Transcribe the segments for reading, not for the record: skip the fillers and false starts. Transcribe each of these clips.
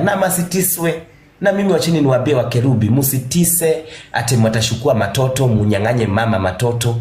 Na masitiswe. Na mimi wachini niwaambie wakerubi, musitise ati mwatashukua matoto munyang'anye mama matoto.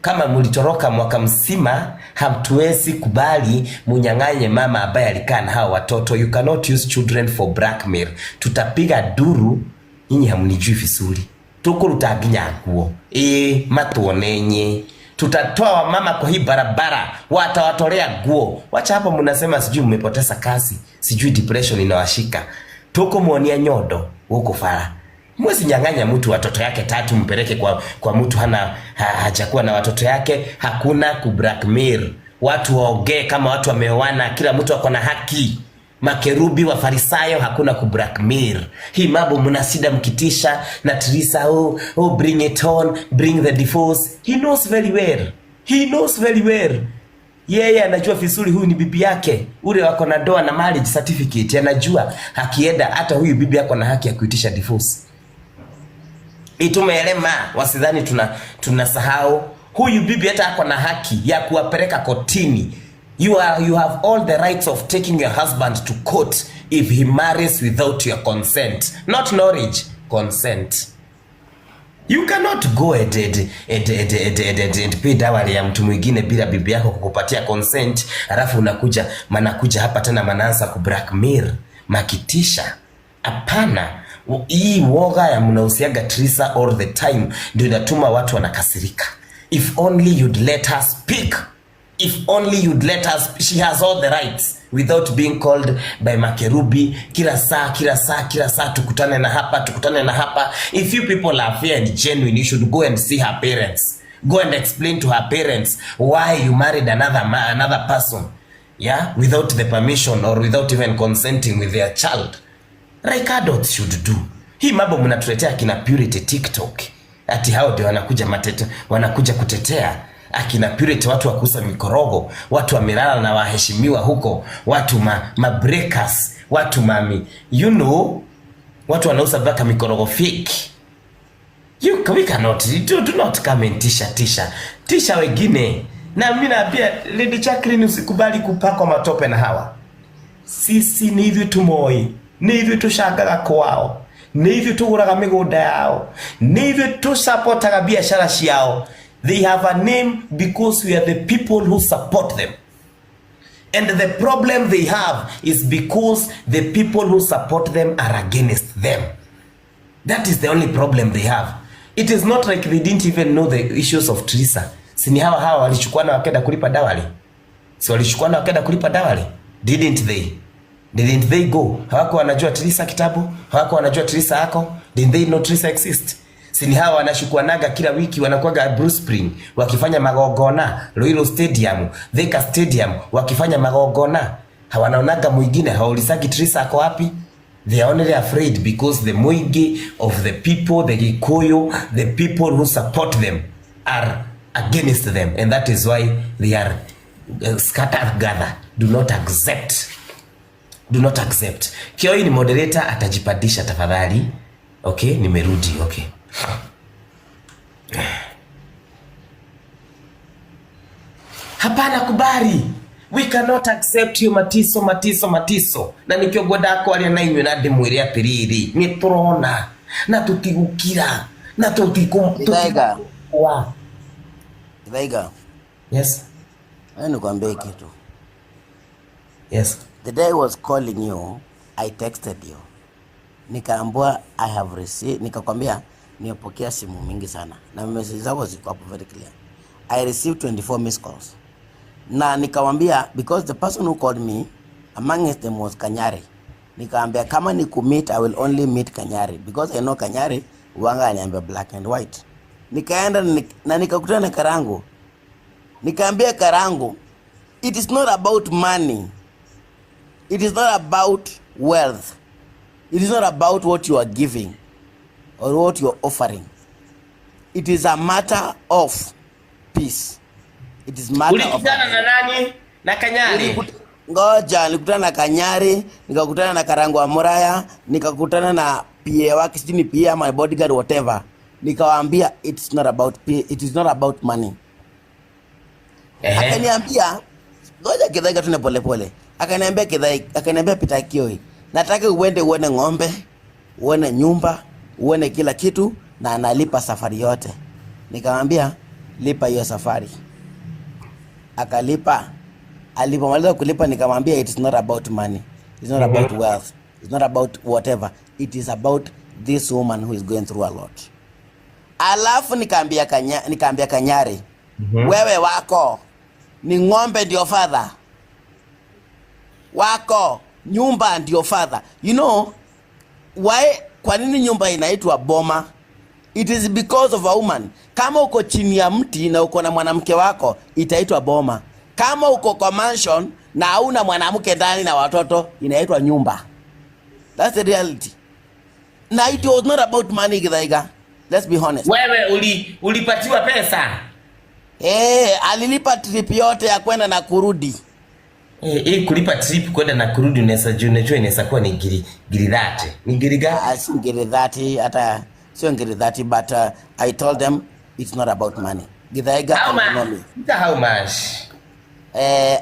Kama mulitoroka mwaka mzima, hamtuwezi kubali munyang'anye mama ambaye alikaa na hao watoto. You cannot use children for blackmail. Tutapiga duru, nyinyi hamnijui vizuri. Tukuruta nginya nguo ĩĩ matuonenye, tutatoa wamama kwa hii barabara, watawatolea nguo. Wacha hapo mnasema sijui mmepoteza kazi, sijui depression inawashika. Tukumuonia nyondo huko fara. Mwezi nyang'anya mtu watoto yake tatu mpeleke kwa mtu hana hajakuwa na watoto yake. Hakuna ku blackmail. Watu waongee kama watu wameoana, kila mtu ako na haki. Makerubi wa Farisayo, hakuna ku blackmail. Hii mambo mnasida mkitisha na Teresa, oh, oh, bring it on, bring the divorce. He knows very well. He knows very well. Yeye anajua vizuri huyu ni bibi yake. Ule wako na ndoa na marriage certificate, anajua akienda hata huyu bibi yako na haki ya kuitisha divorce. Itumeelema, wasidhani tunasahau. Huyu bibi hata ako na haki ya kuwapeleka kotini. You have all the rights of taking your husband to court if he marries without your consent. Not knowledge, consent. You cannot go and pay dowry ya mtu mwingine bila bibi yako kukupatia consent, alafu unakuja manakuja hapa tena manaanza ku blackmail makitisha. Hapana, hii woga ya mnausiaga Trisa all the time ndio inatuma watu wanakasirika. If only you'd let her speak. If only you'd let her, she has all the rights without being called by makerubi kila saa, kila saa, kila saa, tukutane na hapa, tukutane na hapa. If you people are fair and genuine, you should go and see her parents. Go and explain to her parents why you married another person, yeah, without the permission or without even consenting with their child, like adults should do. Hii mambo mnatuletea akina Purity TikTok, ati hao ndio wanakuja matete, wanakuja kutetea akina Purity, watu wa kuuza mikorogo, watu wamelala na waheshimiwa huko, watu ma breakers, watu mami, watu wanauza mpaka mikorogo fake. We cannot do not come and tisha tisha tisha wengine. Na mimi naambia Lady Jacqueline, usikubali kupakwa matope na hawa. Sisi nĩ ithuĩ tũmoĩ, nĩ ithuĩ tũcangaga kwao, nĩ ithuĩ tũgũraga mĩgũnda yao, nĩ ithuĩ tũsapotaga biashara ciao. They have a name because we are the people who support them, and the problem they have is because the people who support them are against them. That is the only problem they have. It is not like they didn't even know the issues of Trisa. Si ni hawa hawa walichukuana wakenda kulipa dowry? Si walichukuana wakenda kulipa dowry? Didn't they? Didn't they go? Hawako wanajua Trisa kitabu? Hawako wanajua Trisa ako? Didn't they know Trisa exist? Si ni hawa wanashukuanaga kila wiki, wanakuwaga Blue Spring wakifanya magongona, Ruiru Stadium, Thika Stadium wakifanya magongona. Hawanaonaga mwingine, hawaulizagi Trisa ako wapi? They are only afraid because the Muingi of the people, the Gikuyu, the people who support them are against them. And that is why they are scattered gather. Do not accept. Do not accept. Kioi ni moderator, atajipandisha tafadhali. Okay, nimerudi. Okay. Hapana kubali. We cannot accept you matiso matiso matiso. Na nikio ngwenda kwaria na inyuĩ na ndĩmwĩre atĩrĩrĩ, nĩ tũrona na tũtigũkira na Githaiga, tũtigũkwa. Githaiga, Yes. wewe nikwambie kitu. Yes. The day I was calling you, I texted you. Nikaambiwa I have received, nikakwambia nimepokea simu mingi sana na message zako ziko hapo very clear. I received 24 missed calls. Na nikamwambia because the person who called me among them was Kanyari. Nikaambia kama ni kumeet, I will only meet Kanyari because I know Kanyari wanga aniambia black and white. Nikaenda na nikakutana na Karangu. Nikaambia Karangu, it is not about money. It is not about wealth. It is not about what you are giving or what you are offering. It is a matter of peace. It is matter of Ulikutana na nani? Na Kanyari. Ngoja, nilikutana na Kanyari, nikakutana na Karangu wa Muraya, nikakutana na PA wake, sijui ni PA ama bodyguard, whatever. Nikawaambia it's not about PA, it is not about money. Akaniambia ngoja Githaiga, tune pole pole. Akaniambia Githaiga, akaniambia Peter Kioi, Nataka uende uone ng'ombe, uone nyumba, uone kila kitu, na analipa safari yote. Nikamwambia lipa hiyo safari, akalipa. Alipomaliza kulipa, nikamwambia it is not about money, it's not about wealth, it's not about whatever, it is about this woman who is going through a lot. Alafu nikaambia Kanyari, wewe wako ni ng'ombe ndio father wako, nyumba ndio father. You know why? Kwa nini nyumba inaitwa boma? It is because of a woman. Kama uko chini ya mti na uko na mwanamke wako itaitwa boma. Kama uko kwa mansion na hauna mwanamke ndani na watoto inaitwa nyumba. That's the reality. Na it was not about money, Githaiga. Let's be honest. Wewe ulipatiwa pesa? Eh, alilipa trip yote ya kwenda na kurudi. Eh, ili kulipa trip kwenda na kurudi unaweza juu unajua inaweza kuwa ni ngiri 30. Ni ngiri gapi? Ah, si ngiri 30, hata sio ngiri 30, but I told them it's not about money. Githaiga How and much? me. How much?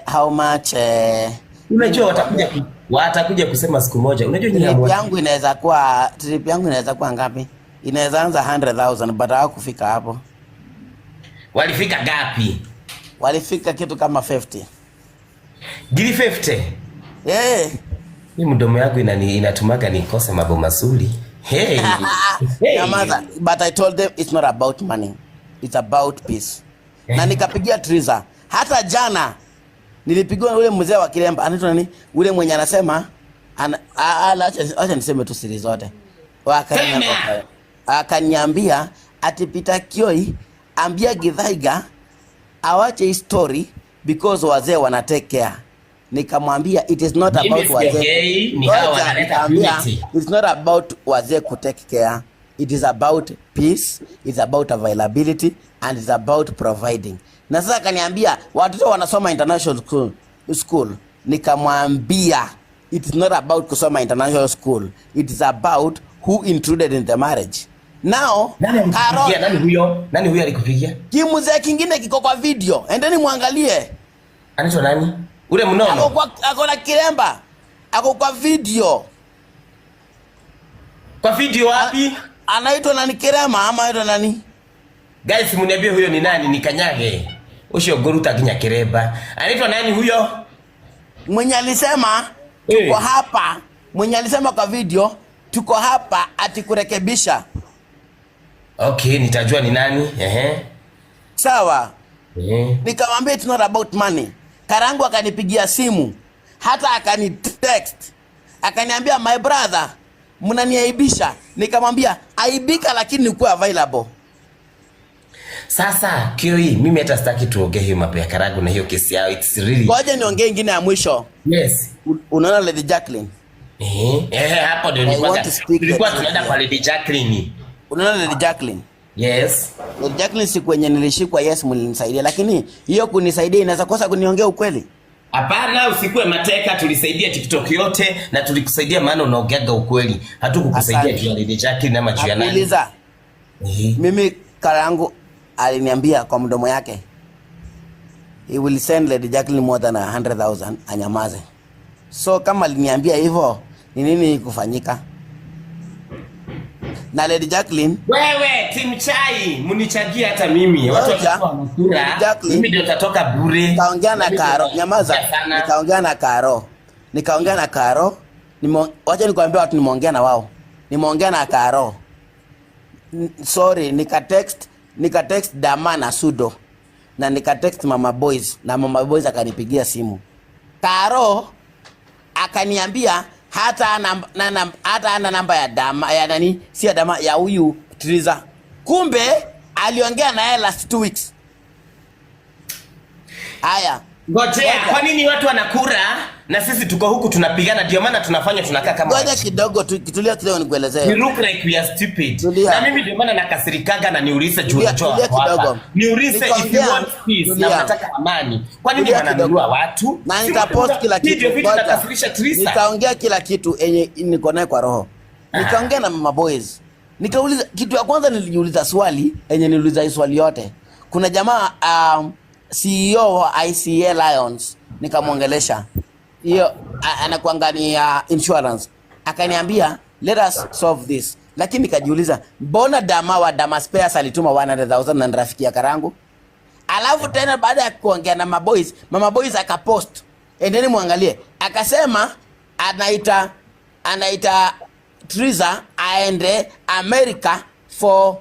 How much Unajua watakuja kusema siku moja. Unajua nyinyi trip yangu inaweza kuwa ngapi? Inaweza anza 100,000, but hawakufika hapo. Walifika gapi? Walifika kitu kama 50. Ngiri 50. Yeah. Hii mdomo yangu inatumaga nikose mambo mazuri. Hey. Hey. Nyamaza. But I told them it's not about money. It's about peace. Na nikapigia Triza. Hata jana nilipigiwa na ule mzee wa Kilemba, anaitwa nani? Ule mwenye anasema acha niseme tu siri zote. Sema. Akaniambia ati Peter Kioi, ambia Githaiga awache hii story because wazee wana take care. Nikamwambia it is not Mimi about wazee. siongei, ni hao Ngoja, wanaleta nikamwambia, unity. it's not about wazee ku take care. It is about peace, it's about availability and it's about providing. Na sasa akaniambia watoto wanasoma international school. Nikamwambia it is not about kusoma international school. It is about who intruded in the marriage. Now, Nani alikupigia? Carol, Nani huyo? Nani huyo alikupigia? Kimzee kingine kiko kwa video. Endeni muangalie. Anaitwa nani? Ule mnono. Ako na kilemba. Ako kwa video. Kwa video wapi? Anaitwa nani, Kirema ama anaitwa nani? Guys, mniambie huyo ni nani nikanyage. Ucio nguruta nginya kiremba. Anaitwa nani huyo? Mwenye alisema tuko hapa, mwenye alisema kwa video tuko hapa ati kurekebisha. Okay, nitajua ni nani. Ehe. Sawa. Ehe. Nikamwambia it's not about money. Karangu akanipigia simu, hata akani text, akaniambia my brother, mnaniaibisha. Nikamwambia aibika, lakini nikuwa available. Sasa Kioi, mimi hata sitaki tuongee hiyo mambo ya Karagu na hiyo kesi yao. It's really Ngoja niongee ingine ya mwisho. Yes. Unaona Lady Jacqueline? Eh, hapo ndio I want to speak the nilikuwa truth tunaenda here. kwa Lady Jacqueline. Unaona Lady Jacqueline? Yes. Lady Jacqueline, siku yenye nilishikwa, yes, mlinisaidia, lakini hiyo kunisaidia inaweza kosa kuniongea ukweli. Hapana, usikue mateka, tulisaidia TikTok yote na tulikusaidia maana unaongeaga ukweli. Hatukukusaidia Asante. juu ya Lady Jacqueline ama juu ya nani. Nakuuliza, mimi Karangu aliniambia kwa mdomo yake he will send Lady Jacqueline more than 100,000 anyamaze. So kama aliniambia hivyo, ni nini kufanyika? Na Lady Jacqueline, Wewe Team Chai, mnichangie hata mimi. Watu Ngoja. watakuwa wanakula. Lady Jacqueline, Mimi ndio nitatoka bure. nikaongea na Mimi Karo, ndio nyamaza. sana. Nikaongea na Karo, nikaongea na Karo, wacha nikwambie watu nimeongea na wao. Nimeongea na Karo. Sorry, nika text Dama na Sudo na nika text Mama Boys na Mama Boys akanipigia simu. Karo akaniambia hata ana namba ya Dama, ya nani, si ya Dama, ya huyu Triza. Kumbe aliongea na yeye last 2 weeks. Haya. Ngojea, Ngoja. kwa nini watu wanakura na sisi tuko huku tunapigana? Ndio maana tunafanya tunakaa kama Ngoja wajinga. kidogo tu, tulia kidogo nikuelezee. We look like we are stupid. Tulia. Na mimi ndio maana nakasirikaga na niulize juu Tulia, unajua tulia wako hapa. kidogo. Niulize if you want peace na Tulia. unataka amani. Kwa nini Tulia wananunua kidogo. watu? Na Si nitapost mtu- kila Hii ndio kitu. vitu Ngoja. nakasirisha Trisa. Nitaongea kila kitu enye niko naye kwa roho. Nikaongea na Mama Boys. Nikauliza kitu ya kwanza, nilijiuliza swali enye niliuliza hii swali yote. Kuna jamaa CEO wa ICA Lions, nikamwongelesha. Hiyo anakuanga ni insurance. Akaniambia, "Let us solve this." Lakini nikajiuliza, mbona Dama wa Dama Spares alituma 100,000 na ni rafiki ya Karangu? Alafu tena baada ya kuongea na maboys, mama boys akapost, endeni muangalie, akasema anaita Triza aende America for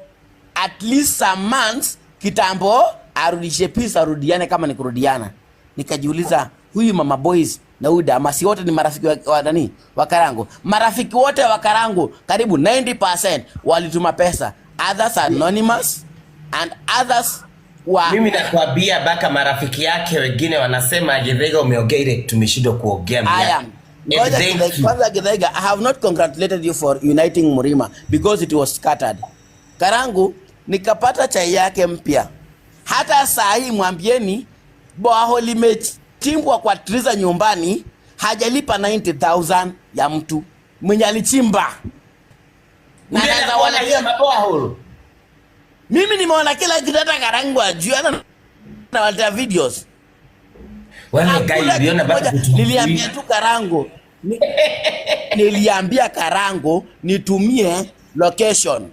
at least some months kitambo arudishe peace, arudiane kama ni kurudiana. Nikajiuliza, huyu mama boys na huyu Dama si wote ni marafiki wa nani, wa Karangu? Marafiki wote wa Karangu karibu 90% walituma pesa, others anonymous and others wa Mimi nakwambia mpaka marafiki yake wengine wanasema, "Githaiga, umeongea ile tumeshindwa kuongea Aya, miaka." And ngoja thank Githaiga, you. kwanza Githaiga, I have not congratulated you for uniting Murima because it was scattered. Karangu nikapata chai yake mpya. Hata saa hii mwambieni borehole limechimbwa kwa Triza nyumbani, hajalipa 90,000 ya mtu mwenye alichimba. Na Ulienda anaweza kuona hiyo waletea maborehole? Mimi nimeona kila kitu, hata Karangu ajui, hata nawaletea videos. Wewe guy, Hakuna uliona kitu mpaka moja. vitu. Niliambia tu Karangu, niliambia Karangu nitumie location.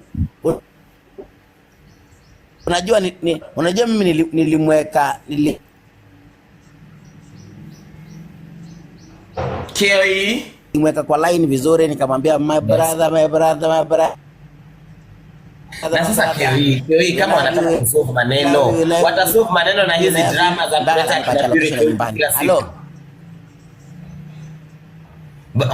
Unajua unajua mimi nilimweka Kioi. Nilimweka kwa line vizuri, nikamwambia, "My brother, my brother, my brother." Na sasa Kioi, Kioi, kama wanataka kusolve maneno, watasolve maneno na hizi drama za kuleta Nikapatia kina location ya Purity nyumbani. kila siku. Halo.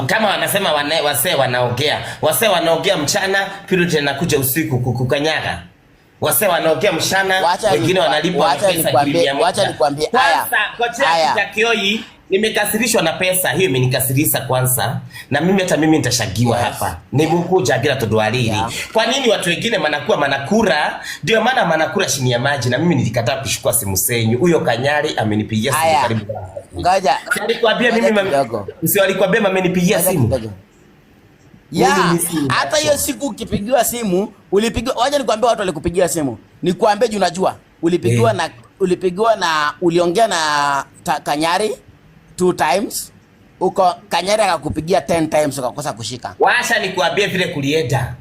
Kama wanasema wasee wanaongea, wasee wanaongea mchana, Purity anakuja usiku kukukanyaga. Wasee wanaongea mchana, wengine wanalipwa Wacha pesa nikwambie, mia wacha moja. nikwambie. Aya, Kwanza kochea aya. Kioi, nimekasirishwa na pesa hiyo, imenikasirisha kwanza, na mimi hata mimi nitashagiwa hapa nigukuja gira tondu wa riri. Kwa nini watu wengine manakuwa manakura? Ndio maana manakura chini ya maji, na mimi nilikataa kuchukua simu zenyu. Huyo Kanyari amenipigia simu Aya. karibu. Ngoja. Si alikwambia Ngoja mimi kidogo. si alikwambia amenipigia Ngoja simu? kidogo. Ya, Mimi sina hata hiyo action. siku ukipigiwa simu, ulipigiwa, wacha nikwambie watu walikupigia simu. Nikwambie juu unajua, ulipigiwa na ulipigiwa na uliongea na Kanyari two times. Uko Kanyari akakupigia 10 times ukakosa kushika. Washa nikuambie vile kulienda.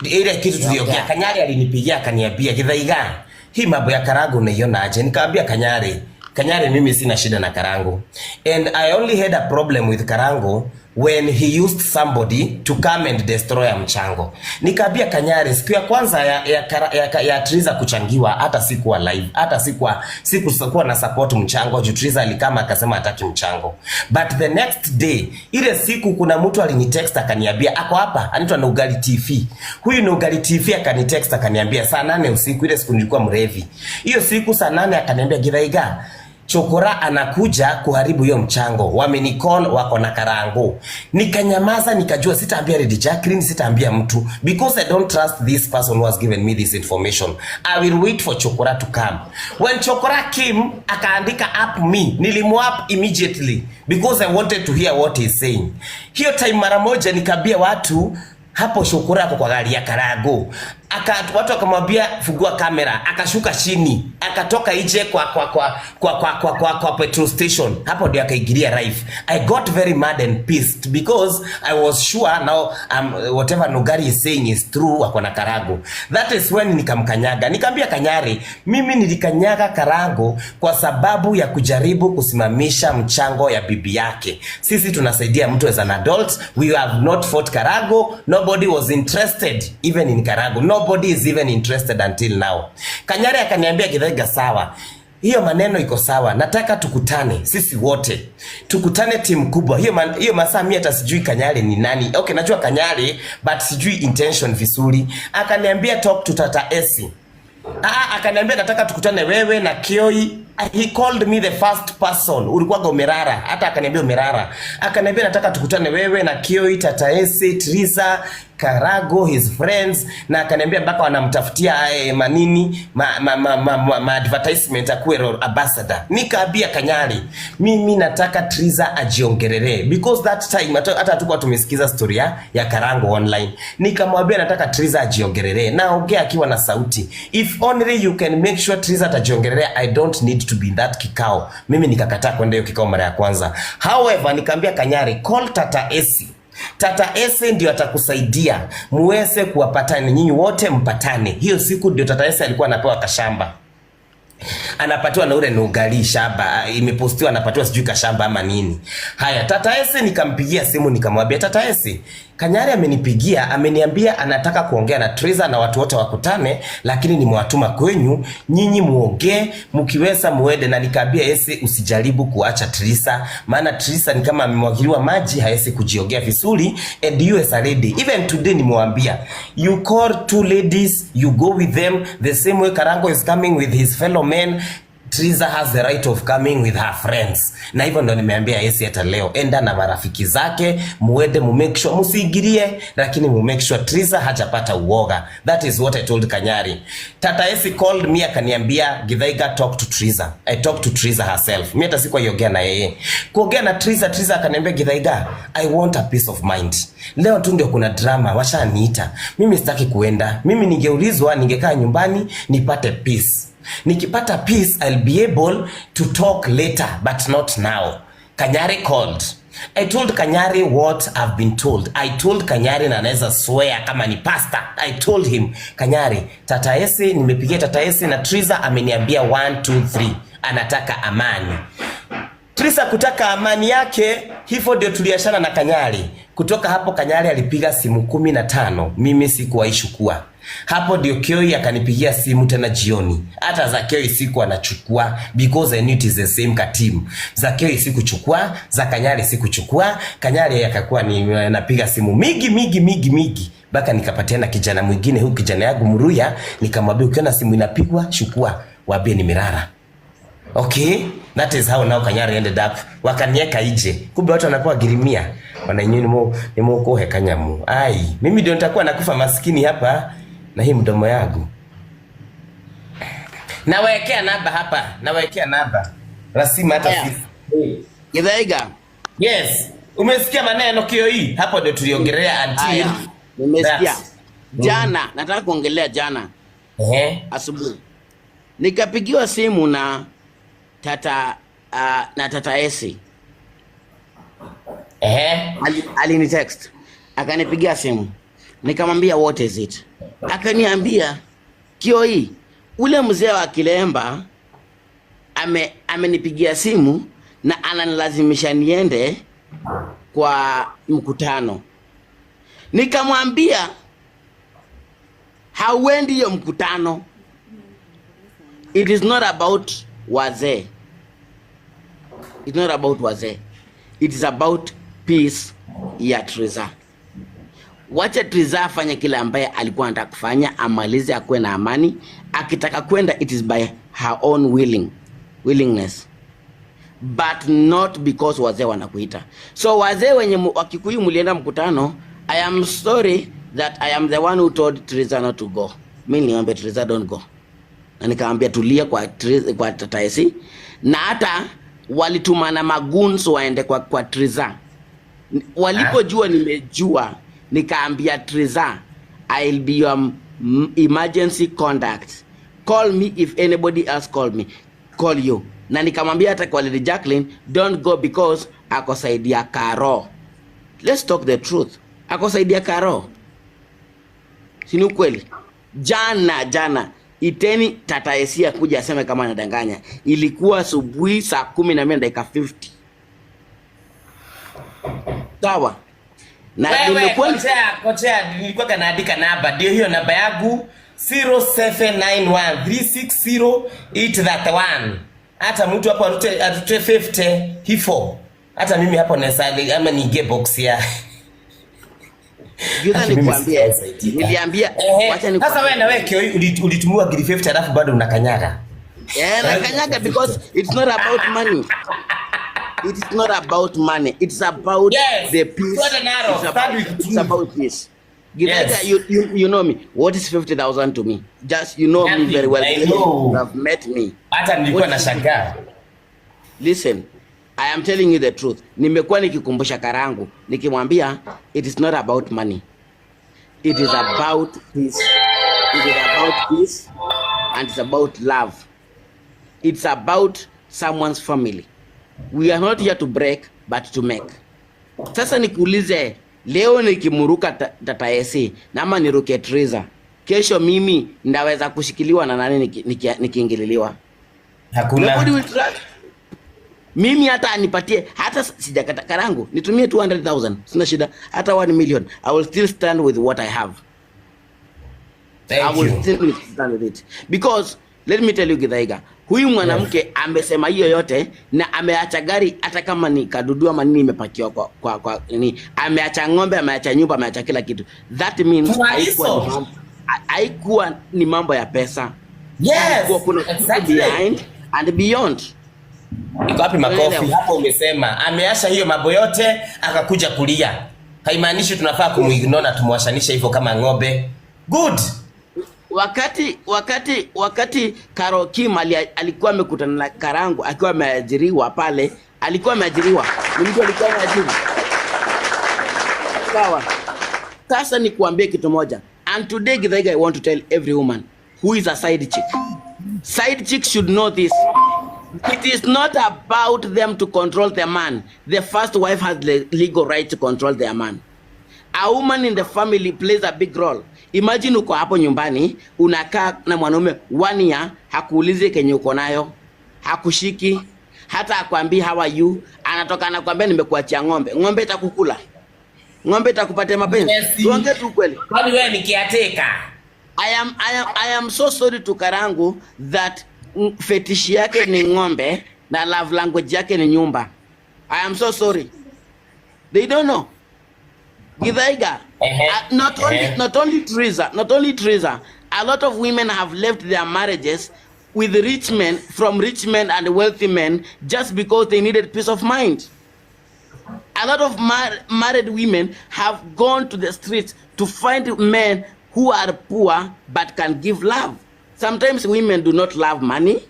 Ile kitu tuliongea. Ongea. Kanyari alinipigia akaniambia, "Githaiga, hii mambo ya Karangu unaiona aje?" Nikamwambia Kanyari, "Kanyari, mimi sina shida na Karangu. And I only had a problem with Karangu when he used somebody to come and destroy a mchango." Nikaambia Kanyari siku ya kwanza ya Triza kuchangiwa hata sikuwa live, hata sikuwa na support mchango juu Triza alikama akasema hataki mchango. But the next day, ile siku kuna mtu alinitext akaniambia ako hapa, anaitwa Nugali TV. Huyu Nugali TV akanitext akaniambia saa 8 usiku, ile siku nilikuwa mrevi. Hiyo siku saa 8 akaniambia, "Githaiga, Chokora anakuja kuharibu hiyo mchango, wamenicall, wako na Karango." Nikanyamaza, nikajua sitaambia Lady Jacqueline, sitaambia mtu because I don't trust this person who has given me this information. I will wait for Chokora to come. When Chokora came, akaandika up me, nilimuap immediately because I wanted to hear what he's saying. Hiyo time mara moja nikaambia watu hapo Chokora ako kwa gari ya Karango. Watu wakamwambia, "Fungua kamera," akashuka chini, akatoka nje kwa petrol station. Hapo ndio akaingilia live. I got very mad and pissed because I was sure now whatever Nugari is saying is true, wako na Karango. That is when nikamkanyaga. Nikamwambia Kanyari, mimi nilikanyaga Karango kwa sababu ya kujaribu kusimamisha mchango ya bibi yake. Sisi tunasaidia mtu as an adult. We have not fought Karango. Nobody was interested even in Karango. Nobody is even interested until now. Kanyari akaniambia, "Githaiga, sawa. Hiyo maneno iko sawa. Nataka tukutane sisi wote. Tukutane timu kubwa." Hiyo masaa mimi hata sijui Kanyari ni nani. Okay, najua Kanyari but sijui intention vizuri. Akaniambia, "Talk to Tata Esi." Ah, akaniambia, "Nataka tukutane wewe na Kioi." He called me the first person. Ulikuwaga umerara. Hata akaniambia umerara. Akaniambia, "Nataka tukutane wewe na Kioi, Tata Esi, Triza, Karago, his friends," na akaniambia mpaka wanamtafutia manini ma advertisement akuwe role ambassador. Nikaambia Kanyari, mimi nataka Triza ajiongerelee because that time hata hatukuwa tumesikiza story ya Karango online. Nikamwambia nataka Triza ajiongerelee na ongea akiwa na sauti. "If only you can make sure Triza atajiongelelea, I don't need to be in that kikao." Mimi nikakataa kwenda hiyo kikao mara ya kwanza. However, nikaambia Kanyari, "Call Tata Esi." Tata Ese ndio atakusaidia muweze kuwapatane nyinyi wote mpatane. Hiyo siku ndio Tata Ese alikuwa anapewa kashamba, anapatiwa na ule nugali shamba, imepostiwa anapatiwa sijui kashamba ama nini. Haya, Tata Ese nikampigia simu nikamwambia, Tata Ese, Kanyari amenipigia ameniambia anataka kuongea na Triza na watu wote wakutane, lakini nimewatuma kwenyu nyinyi muongee, mkiweza muende. Na nikaambia Ese usijaribu kuacha Trisa, maana Trisa ni kama amemwagiliwa maji, hawezi kujiongea vizuri. And you as a lady, even today nimewambia, you call two ladies, you go with them the same way Karango is coming with his fellow men. Triza has the right of coming with her friends. Na hivyo ndo nimeambia Esi hata leo, enda na marafiki zake, muende mu make sure musiingilie, lakini mu make sure Triza hajapata uoga. That is what I told Kanyari. Tata Esi called me akaniambia, "Githaiga, talk to Triza." I talked to Triza herself. Mimi hata sikuwa iongea na yeye. Kuongea na Triza, Triza akaniambia, "Githaiga, I want a peace of mind. Leo tu ndio kuna drama, washaniita. Mimi sitaki kuenda. Mimi ningeulizwa ningekaa nyumbani nipate peace. Nikipata peace, I'll be able to talk later, but not now." Kanyari called. I told Kanyari what I've been told. I told Kanyari na naweza swear kama ni pastor. I told him, "Kanyari, Tata Esi, nimepigia Tata Esi na Triza ameniambia 1 2 3. Anataka amani." Trisa kutaka amani yake, hivyo ndio tuliachana na Kanyari. Kutoka hapo Kanyari alipiga simu 15, mimi sikuwahi chukua. Hapo ndio Kioi akanipigia simu tena jioni. Hata za Kioi siku anachukua because I knew it is the same ka team. Za Kioi sikuchukua, za Kanyari sikuchukua. Kanyari akakuwa ni napiga simu mingi mingi mingi mingi mpaka nikapatiana kijana mwingine, huyu kijana yangu Mruya, nikamwambia ukiona simu inapigwa chukua, waambie nimelala. Okay, that is how now Kanyari ended up. Wakanieka ije. Kumbe watu wanapewa girimia. Wananyinyi ni mo kohe kanyamu. Ai, mimi ndio nitakuwa nakufa maskini hapa na hii mdomo yangu. Nawekea namba hapa, nawekea namba. Rasima hata Haya. sisi. Githaiga. Yes. Umesikia maneno kio hii? Hapo ndio tuliongelea until Haya, nimesikia. that. Jana nataka kuongelea jana asubuhi. Nikapigiwa simu na tata Esi. Alini text akanipigia simu, nikamwambia, "What is it?" Akaniambia, "Kioi, ule mzee wa Kilemba amenipigia simu na ananilazimisha niende kwa mkutano." Nikamwambia, "Hauendi hiyo mkutano. It is not about wazee. It's not about wazee. It is about peace ya Triza. Wacha Triza afanye kile ambaye alikuwa anataka kufanya, amalize, akuwe na amani. Akitaka kwenda, it is by her own willingness, but not because wazee wanakuita." So wazee wenye Wakikuyu mlienda mkutano, I am sorry that I am the one who told Triza not to go. Mi niliambia Triza, "Don't go," na nikaambia tulia kwa Tata Esi, na hata walitumana magoons waende kwa Triza. Walipojua nimejua, nikaambia Triza, "I'll be your emergency contact. Call me if anybody else call me, call you." Na nikamwambia hata kwa Lady Jacqueline, "Don't go," because akosaidia Karo. Let's talk the truth, akosaidia Karo, si ni ukweli? Jana jana, iteni Tata Esia kuja aseme kama anadanganya. Ilikuwa asubuhi saa 12 dakika 50. Sawa na Wewe nimekuwa kochea, kochea, nilikuwa naandika namba, ndio hiyo namba yangu 0791360831. Hata mtu hapo arute 50 hifo. Hata mimi hapo naweza ama niingie box ya Juza Hata mimi nikuambie, sijasaidika. niliambia wacha Sasa wewe nikuambie. na wewe Kioi ulitumiwa giri 50 alafu bado unakanyaga. Yeah, nakanyaga because it's not about money. It is not about money. It's about the peace. Sword and arrow. It's Start about, with it's truth. About peace. Githaiga, you know me. What is 50,000 to me? Just you know me Nothing. very well. I know. You have met me. Hata nilikuwa What is nashangaa. Listen, I am telling you the truth. Nimekuwa nikikumbusha Karangu, nikimwambia it is not about money. It is about peace. It is about peace and it's about love. It's about someone's family. We are not here to break but to make. Sasa nikuulize, Leo nikimuruka Tata AC na ama niruke Triza, kesho mimi ndaweza kushikiliwa na nani nikiingililiwa? Hakuna. Nobody will trust. Mimi hata anipatie, hata sijakata, Karangu, nitumie 200,000, sina shida, hata 1 million, I will still stand with what I have. Thank I will you. Still stand with it. Because let me tell you, Githaiga, huyu mwanamke amesema hiyo yote na ameacha gari, hata kama ni kadudu ama nini imepakiwa kwa nini, ameacha ng'ombe, ameacha nyumba, ameacha kila kitu. That means Kuna haikuwa ni hizo. haikuwa ni mambo ya pesa. Kulikuwa kuna kitu behind and beyond. Iko wapi makofi? Unaelewa? Hapo umesema ameasha hiyo mambo yote akakuja kulia. Haimaanishi tunafaa kumuignore na tumwashanishe hivyo kama ng'ombe. Good. Wakati Carol Kim alikuwa amekutana na Karangu akiwa ameajiriwa pale, alikuwa ameajiriwa, ni mtu alikuwa ameajiri. Sawa. Sasa nikuambie kitu moja. And today, Githaiga, I want to tell every woman who is a side chick. Side chick should know this. It is not about them to control their man. The first wife has the legal right to control their man. A woman in the family plays a big role. Imagine uko hapo nyumbani, unakaa na mwanaume one year, hakuulizi kenye uko nayo, hakushiki, hata akwambii how are you, anatoka anakwambia nimekuachia ng'ombe. Ng'ombe itakukula? Ng'ombe itakupatia mapenzi? Yes. Tuongee tu kweli. Kwani wewe ni caretaker? I am so sorry to Karangu that fetish yake ni ng'ombe na love language yake ni nyumba. I am so sorry. They don't know. Githaiga, not only not only Teresa, a lot of women have left their marriages with rich men, from rich men and wealthy men, just because they needed peace of mind. A lot of married women have gone to the streets to find men who are poor but can give love. Sometimes women do not love money.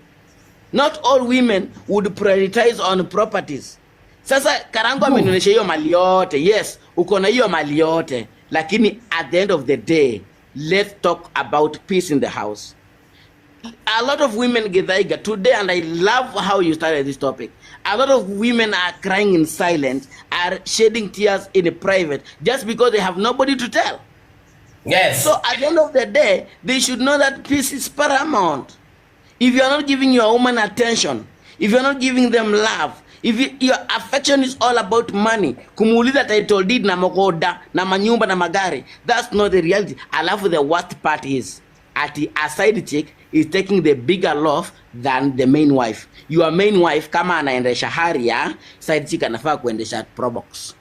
Not all women would prioritize on properties. Sasa Karangu amenionyesha hiyo mali yote. Yes, uko na hiyo mali yote, lakini at the end of the day, let's talk about peace in the house. A lot of women, Githaiga, today, and I love how you started this topic. A lot of women are crying in silence, are shedding tears in private, just because they have nobody to tell. So at the end of the day, they should know that peace is paramount. If you are not giving your woman attention, if you are not giving them love, if your affection is all about money, kumuuliza title deed na mogoda na manyumba na magari, that's not the reality. Alafu the worst part is, ati a side chick is taking the bigger love than the main wife. Your main wife kama anaendesha Harrier, side chick anafaa kuendesha Probox.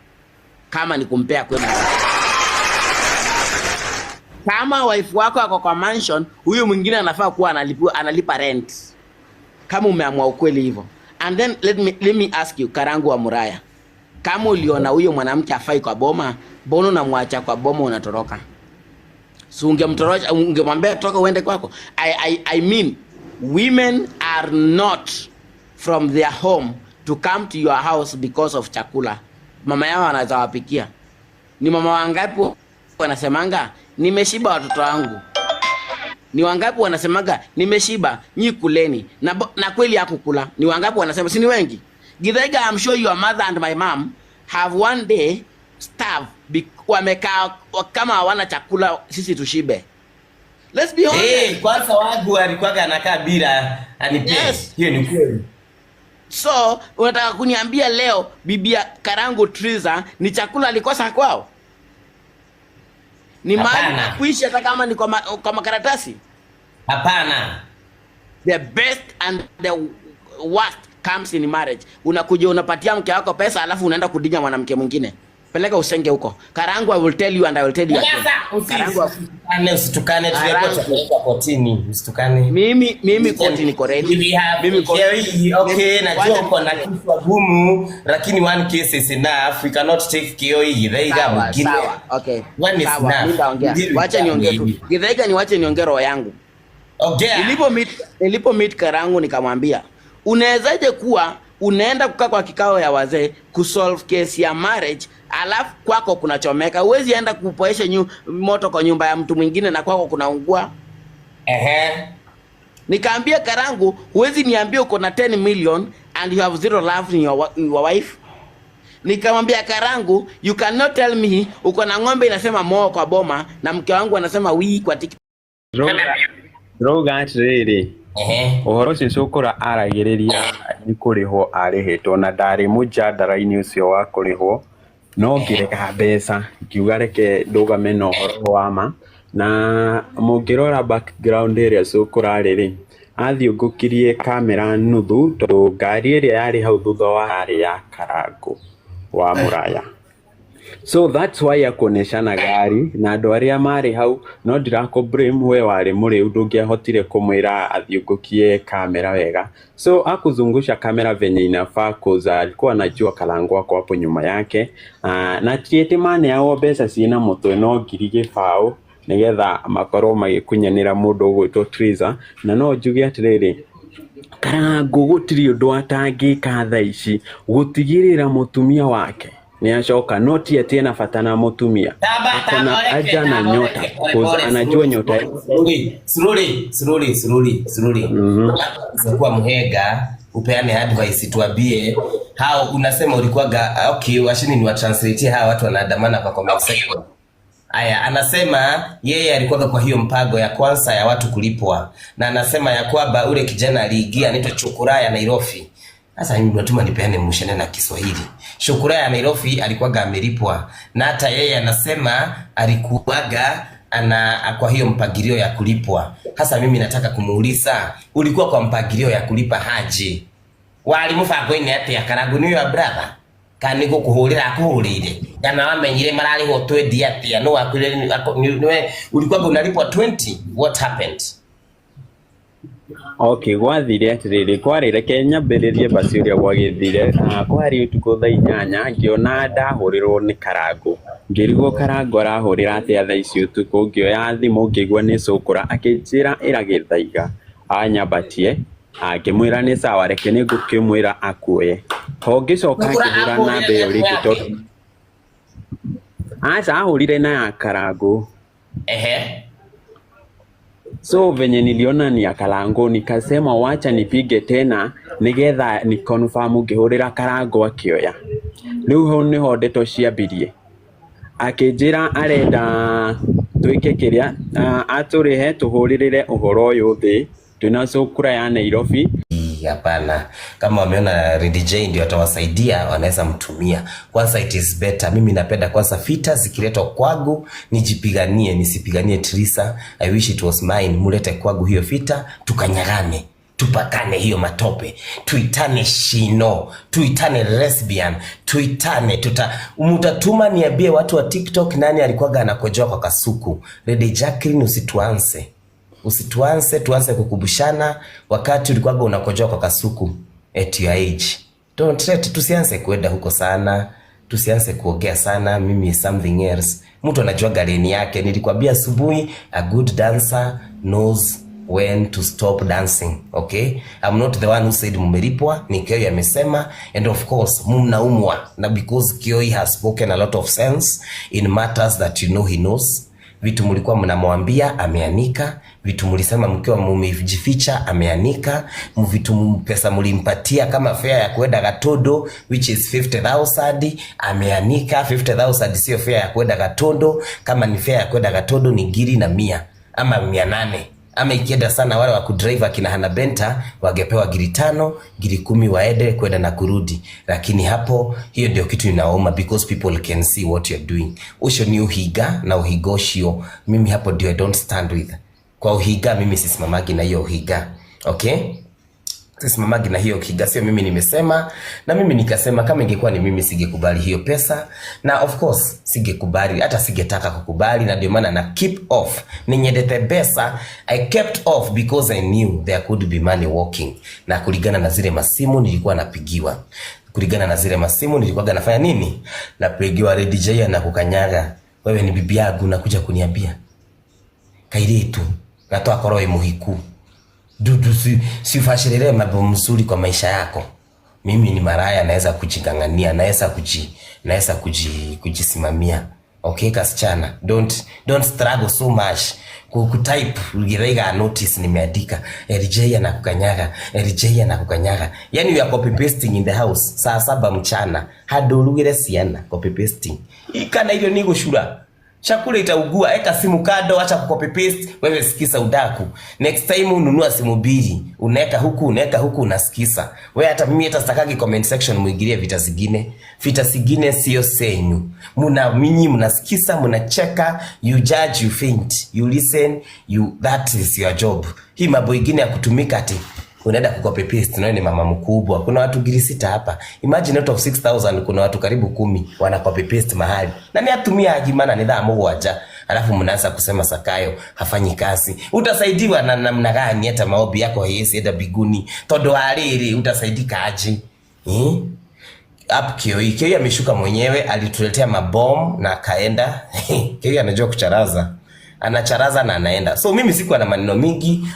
Kama ni kumpea kwenda. Kama wife wako ako kwa mansion, huyu mwingine anafaa kuwa analipa rent. Kama umeamua ukweli hivyo. And then let me ask you, Karangu wa Muraya. Kama uliona huyo mwanamke afai kwa boma, mbona unamwacha kwa boma unatoroka? Si ungemtorosha, ungemwambia toka uende kwako. I mean, women are not from their home to come to your house because of chakula. Mama yao anaweza wapikia. Ni mama wangapi wanasemanga nimeshiba watoto wangu? Ni wangapi wanasemaga nimeshiba, nyi kuleni? Na kweli hakukula. Ni wangapi wanasema? Si ni wengi? Githaiga, I'm sure your mother and my mom have one day starve, wamekaa kama hawana chakula, sisi tushibe. Let's be honest. Hey, kwanza wangu alikuwaga anakaa bila anipe. Hiyo ni kweli. So unataka kuniambia leo bibi ya Karangu Triza ni chakula alikosa kwao? Ni mahali Hapana. pa kuishi hata kama ni kwa makaratasi? Hapana. The best and the worst comes in marriage. Unakuja unapatia mke wako pesa, alafu unaenda kudinya mwanamke mwingine. Peleka usenge huko. Karangu, I will tell you and I will tell you again. Sasa Karangu, usitukane, usitukane, tuliambiwa Karangu. tutapelekwa kotini, usitukane. Mimi koti niko ready. We have Mimi koti. Kerry, okay, najua Wacha uko na kichwa gumu, lakini one case is enough. We cannot take Kioi Githaiga Sawa, mwingine. sawa. Okay. One is Sawa, enough. mimi nitaongea. Deal with Wacha that niongee tu. lady. Githaiga, niwache niongee roho yangu. Ongea. Nilipo meet Karangu nikamwambia, unawezaje kuwa unaenda kukaa kwa kikao ya wazee kusolve case ya marriage, alafu kwako kunachomeka? Huwezi enda kupoesha moto kwa nyumba ya mtu mwingine na kwako kunaungua. Nikaambia Karangu, huwezi niambia uko na 10 million and you have zero love in your wife. Nikamwambia Karangu, you cannot tell me uko na ng'ombe inasema moo kwa boma na mke wangu anasema wii kwa TikTok. Ndĩrauga atĩrĩrĩ, ũhoro ũcio Cũkũra aragĩrĩria nĩ kũrĩhwo arĩhĩtwo na ndarĩ mũjandara-inĩ ũcio wa kũrĩhwo, no ngĩrega mbeca, ngiuga reke ndũgame na ũhoro wa ma. Na mũngĩrora background ĩrĩa Cũkũra arĩ rĩ, athiũngũkirie kamera nuthu tondũ ngari ĩrĩa yarĩ hau thutha wa yarĩ ya Karangũ wa Mũraya. So that's why akuoneshana gari na andũ arĩa marĩ hau, no ndirakũ blame, we warĩ mũrĩu, ndũngĩahotire kũmwĩra athiũngũkie kamera wega. So akuzungusha kamera venye inafaa, 'cause alikuwa anajua Karangu ako hapo nyuma yake. Na ti atĩ maneagwo mbeca ciĩna mũtwe, no 20,000 nĩgetha makorwo magĩkunyanĩra mũndũ ũgwĩtwo Triza. Na no njuge atĩrĩrĩ, Karangũ gũtirĩ ũndũ atangĩka thaa ici gũtigĩrĩra mũtumia wake nĩ acoka, no ti atĩ ena bata na mũtumia, akona aja na nyota, 'cause anajua nyota. Slowly, slowly, slowly, slowly, slowly. Kuwa mhenga upeane advice, tuambie hao unasema ulikuwaga. Okay, washini ni watranslate, hawa watu wanaandamana kwa comment section. Aya, anasema yeye alikuwaga kwa hiyo mpango ya kwanza ya watu kulipwa, na anasema ya kwamba ule kijana aliingia anaitwa Chukura ya Nairobi. Sasa mnatuma nipeane mushene na Kiswahili. Shukura ya Nairobi alikuwaga amelipwa, na hata yeye anasema alikuwaga ana kwa hiyo mpangilio ya kulipwa. Sasa mimi nataka kumuuliza, ulikuwa kwa mpangilio ya kulipa haji wari mũbango-inĩ atĩa? Karangu nĩ your brother kana nĩ gũkũhũrĩra akũhũrĩire, kana wamenyire mararĩhwo 20 atĩa? No wakwĩrire niwe ulikuwa unalipwa 20? What happened? Okay, gwathire atĩrĩrĩ, kwarĩ, reke nyambĩrĩrie basi ũrĩa gwagĩthire. Kwarĩ ũtukũ thaa 8, ngĩona ndahũrĩrwo nĩ Karangũ. Ngĩrigwo Karangũ arahũrĩra atĩa thaa ici ũtukũ. Ngĩoya thimũ, ngĩigua nĩ Cũkũra, akĩnjĩra ĩra Gĩthaiga anyambatie. Ngĩmwĩra nĩ sawa, reke nĩ ngũkĩmwĩra akuoye. Ho ngĩcoka Cũkũra ngĩhũra namba akũhũrĩre ĩyo rĩngĩ yake? Tondũ aca, ahũrire na ya Karangũ. So venye niliona ni ya Karangu, nikasema wacha nipige tena nigetha ni confirm. Ngĩhũrĩra Karangu, akĩoya. Rĩu hau nĩho ndeto ciambirie, akĩnjĩra arenda twĩke kĩrĩa, atũrĩhe tũhũrĩrĩre ũhoro ũyũ thĩ twĩna Cũkũra ya Nairobi. Hapana, kama wameona Lady J ndio atawasaidia, wanaweza mtumia. Kwanza it is better. Mimi napenda kwanza vita zikiletwa kwangu nijipiganie, nisipiganie Trisa. I wish it was mine. Mulete kwangu hiyo vita, tukanyagane, tupakane hiyo matope, tuitane shino, tuitane lesbian, tuitane mutatuma niambie watu wa TikTok nani alikuwaga anakojoa kwa kasuku. Lady Jacqueline, usituanze, usituanze tuanze kukubushana wakati ulikuwaga unakojoa kwa kasuku at your age. Don't let, tusianze kuenda huko sana, tusianze kuongea sana. Mimi something else, mtu anajua lane yake. Nilikwambia asubuhi, a good dancer knows when to stop dancing. Okay, I'm not the one who said mmelipwa, ni Kioi amesema, and of course mnaumwa na because Kioi has spoken a lot of sense in matters that you know he knows. Vitu mlikuwa mnamwambia ameanika, vitu mlisema mkiwa mumejificha ameanika, vitu pesa mlimpatia kama fare ya kwenda Gatondo, which is 50,000, ameanika. 50,000 sio fare ya kwenda Gatondo. Kama ni fare ya kwenda Gatondo ni 100,000 ama 800, ama ikienda sana wale wa kudrive akina Hana Benta wangepewa 5,000, 10,000 waende kwenda na kurudi. Lakini hapo hiyo ndio kitu inauma, because people can see what you're doing. Ucio ni uhiga, na uhiga ucio mimi hapo ndio I don't stand with. Kwa uhiga mimi sisimamagi na hiyo uhiga, okay? Sisimamagi na hiyo uhiga, sio mimi nimesema. Na mimi nikasema kama ingekuwa ni mimi singekubali hiyo pesa, na of course singekubali, hata singetaka kukubali, na ndio maana na keep off. Ninyendete pesa, I kept off because I knew there could be money walking, na kulingana na zile masimu nilikuwa napigiwa, kulingana na zile masimu nilikuwa nafanya nini, napigiwa, Lady J na kukanyaga, wewe ni bibi yangu nakuja kuniambia kairitu na twakorwo wi muhiku dudu, si ufashirire mambo mzuri kwa maisha yako. Mimi ni maraya, naweza kujingangania, naweza kujisimamia. Okay, kasichana, don't struggle so much kutype. Githaiga notice nimeandika LJ anakukanyaga, LJ anakukanyaga. Yani you are copy pasting in the house saa 7 mchana handu urugire ciana, copy pasting ikana irio ni gucura, chakula itaugua. Eka simu kando, acha kucopy paste. Wewe sikiza udaku. Next time ununua simu mbili, unaweka huku, unaweka huku, unasikiza. Wewe hata mimi hata sitakagi comment section muingilie vita zingine. Vita zingine sio senyu. Muna minyi mnasikiza, mnacheka, you judge, you faint, you listen, you, that is your job. Hii mambo ingine ya kutumika ati unaenda kucopy paste, nawe ni mama mkubwa. Kuna watu 6,000 hapa. Imagine out of 6000 kuna watu karibu 10 wana copy paste mahali. Na ni atumia agima na ni thaa 7. Alafu mnaanza kusema Sakayo hafanyi kazi. Utasaidiwa na namna gani hata maombi yako hayezi enda biguni? Tondu wa riri utasaidika aje? Eh? Up Kioi. Kioi ameshuka mwenyewe, alituletea mabomu na akaenda. Kioi anajua kucharaza. Anacharaza na anaenda. So mimi sikuwa na maneno mingi.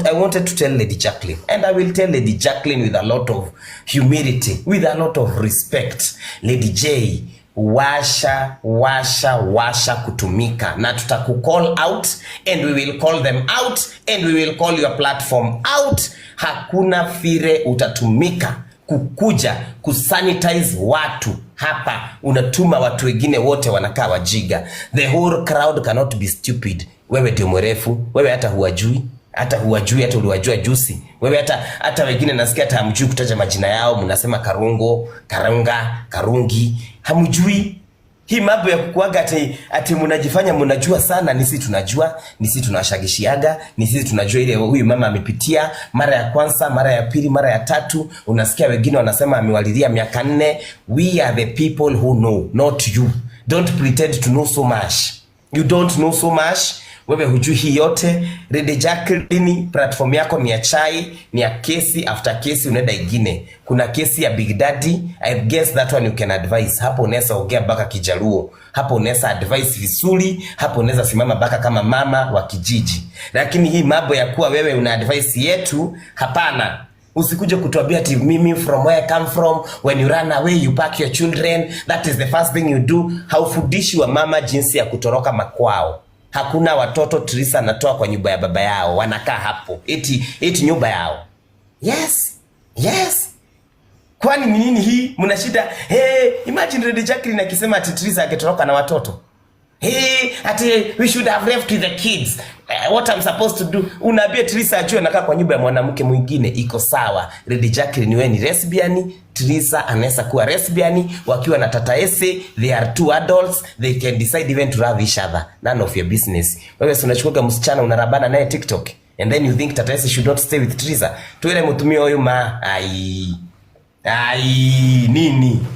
I wanted to tell Lady Jacqueline. And I will tell Lady Jacqueline with a lot of humility, with a lot of respect. Lady J, washa, washa, washa kutumika. Na tutaku call out and we will call them out and we will call your platform out. Hakuna vile utatumika kukuja kusanitize watu hapa. Unatuma watu wengine wote wanakaa wajiga. The whole crowd cannot be stupid. Wewe ndio mwerefu, wewe hata huwajui, hata huwajui, hata uliwajua juzi. Wewe hata wengine nasikia hata hamjui kutaja majina yao, mnasema Karungo, Karunga, Karungi, hamjui. Hii mambo ya kukuaga ati mnajifanya mnajua sana, ni sisi tunajua, ni sisi tunashagishiaga, ni sisi tunajua ile huyu mama amepitia mara ya kwanza, mara ya pili, mara ya tatu. Unasikia wengine wanasema amewalilia miaka 4. We are the people who know, not you. Don't pretend to know so much. You don't know so much. Wewe hujui hii yote. Lady Jacqueline, platform yako ni ya chai, ni ya kesi after kesi, unaenda ingine. Kuna kesi ya Big Daddy, I guess that one you can advise. Hapo unaweza ongea mpaka Kijaluo, hapo unaweza advise vizuri, hapo unaweza simama mpaka kama mama wa kijiji. Lakini hii mambo ya kuwa wewe una advice yetu, hapana. Usikuje kutuambia ati mimi from where I come from, when you run away you pack your children, that is the first thing you do. Haufundishi wa mama jinsi ya kutoroka makwao. Hakuna watoto Teresa anatoa kwa nyumba ya baba yao, wanakaa hapo eti nyumba yao. Yes, yes. Kwani ni nini hii? Mna shida. Hey, imagine Lady Jacqueline akisema ati Teresa akitoroka na watoto. Hey, ati we should have left with the kids. What I'm supposed to do? Unaambia Teresa ajue anakaa kwa nyumba ya mwanamke mwingine, iko sawa. Lady Jacqueline, wewe ni lesbian, Teresa anaweza kuwa lesbian, wakiwa na Tata Ese, they are two adults, they can decide even to love each other. None of your business. Wewe si unachukua msichana unarabana naye TikTok and then you think Tata Ese should not stay with Teresa. Tuile mutumia huyu ma ai. Ai, nini?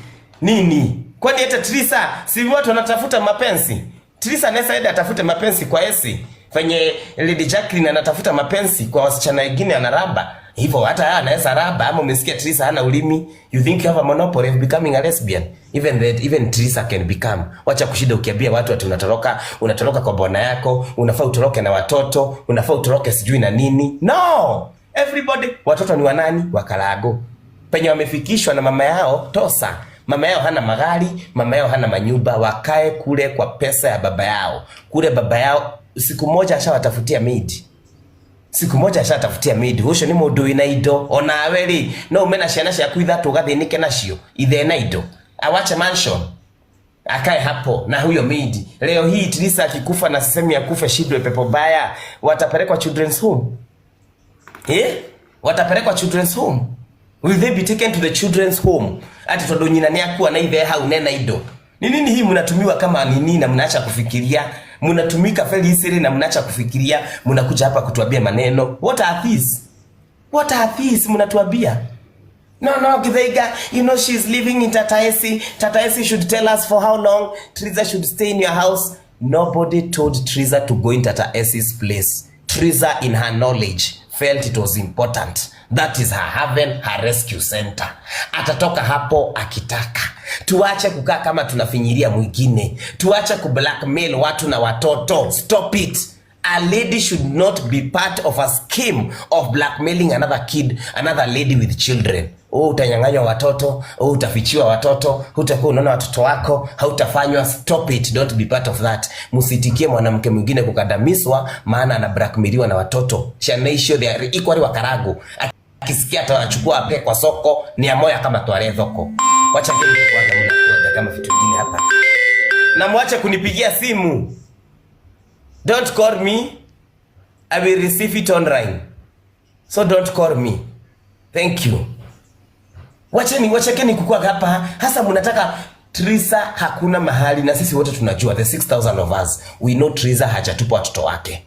Nini? Kwani hata Teresa si watu wanatafuta mapenzi? Teresa anaweza enda atafute mapenzi kwa Esi. Venye Lady Jacqueline anatafuta mapenzi kwa wasichana wengine anaraba. Hivyo hata yeye anaweza raba. Ama umesikia Teresa hana ulimi? You think you have a monopoly of becoming a lesbian? Even Teresa can become. Wacha kushinda ukiambia watu ati unatoroka kwa bwana yako, unafaa utoroke na watoto, unafaa utoroke sijui na nini. No! Everybody, watoto ni wanani? Wakalago. Penye wamefikishwa na mama yao tosa. Mama yao hana magari, mama yao hana manyumba, wakae kule kwa pesa ya baba yao. Kule baba yao siku moja ashawatafutia maid. Siku moja ashatafutia maid. Ucio ni mundu wina indo onawe ri no ume na ciana ciaku ithatu ugathinike nacio ithe na indo. Awache mansion akae hapo na huyo maid. Leo hii Teresa akikufa na sisemi akufe shidwe pepo baya, watapelekwa children's home. Eh? Watapelekwa children's home. Will they be taken to the children's home? Ati tondu nyina ni akua na ithe hau nena indo. Ni nini hii mnatumiwa kama nini na mnaacha kufikiria? Mnatumika very easily na mnaacha kufikiria, mnakuja hapa kutuambia maneno. What are these? What are these mnatuambia? No, no, Githaiga, you know she's living in Tata Esi. Tata Esi should tell us for how long Teresa should stay in your house. Nobody told Teresa to go in Tata Esi's place. Teresa, in her knowledge, felt it was important. That is her haven, her rescue center. Atatoka hapo akitaka. Tuache kukaa kama tunafinyiria mwingine. Tuache kublackmail watu na watoto. Stop it. A lady should not be part of a scheme of blackmailing another kid, another lady with children. Oh, utanyang'anywa watoto, oh, utafichiwa watoto, hutakuwa unaona watoto wako, hautafanywa. Stop it, don't be part of that. Msitikie mwanamke mwingine kukandamizwa maana ana blackmailiwa na watoto. Ciana icio they are equally wakaragu. Akisikia atawachukua ape kwa soko ni amoya kama tware thoko. Wacha mimi kwanza mnakuaga kama vitu vingine hapa. Na mwache kunipigia simu. Don't call me. I will receive it online. So don't call me. Thank you. Wacheni, wachekeni kukua hapa. Hasa mnataka Trisa hakuna mahali na sisi wote tunajua the 6000 of us. We know Trisa hajatupa watoto wake.